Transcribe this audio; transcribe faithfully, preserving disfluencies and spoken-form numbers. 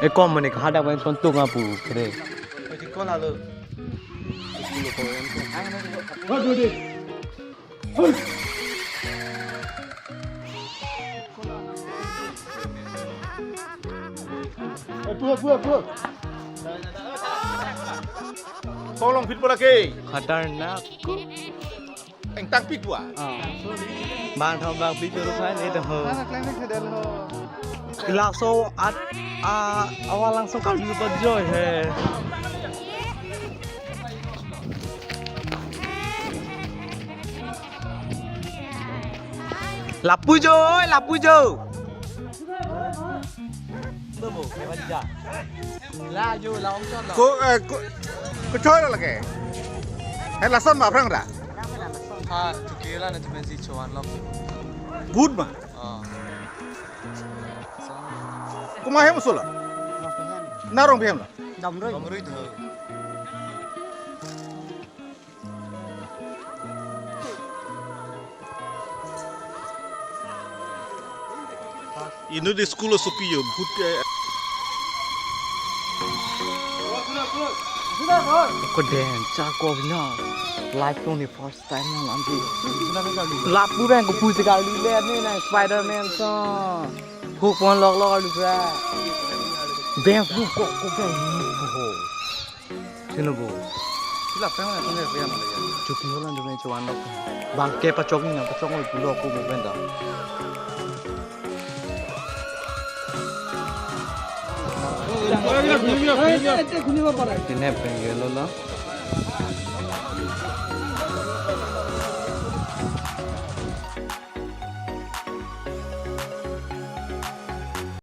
E kom mane hadak pen son tung apu kere. Kolong phit bola ke. Khatarnak. Engtang pik dua. Ah. Bang thom bang pik churu khan itu ho. Anak lain sedel ho. Laso at a awal langsung kali lupa joy he. Lapu jo, oi, lapu jo. Ko, eh, ko, ko choi lo lake. Hai lason ma aphrang ra. Ha, chukila na chumen si chuan lok. Good ma. Ah. Kuma hem sula. Narong bihem la. Damroi. Damroi do. Inut school sopi yo, bhut ke. Ko den, chako na. Life only first time na lampi. Lapu bang ko pusi kali le ni na Spider-Man so. Phuk pon lok lok alu pra. Bang phuk ko ko bang ho. Sino bo. Sila peng na tong ya mala ya. Chuki holan do chuan lok. Bang ke pachok ni na pachok ngol pulo ko bo benda. Tine peng gelo la.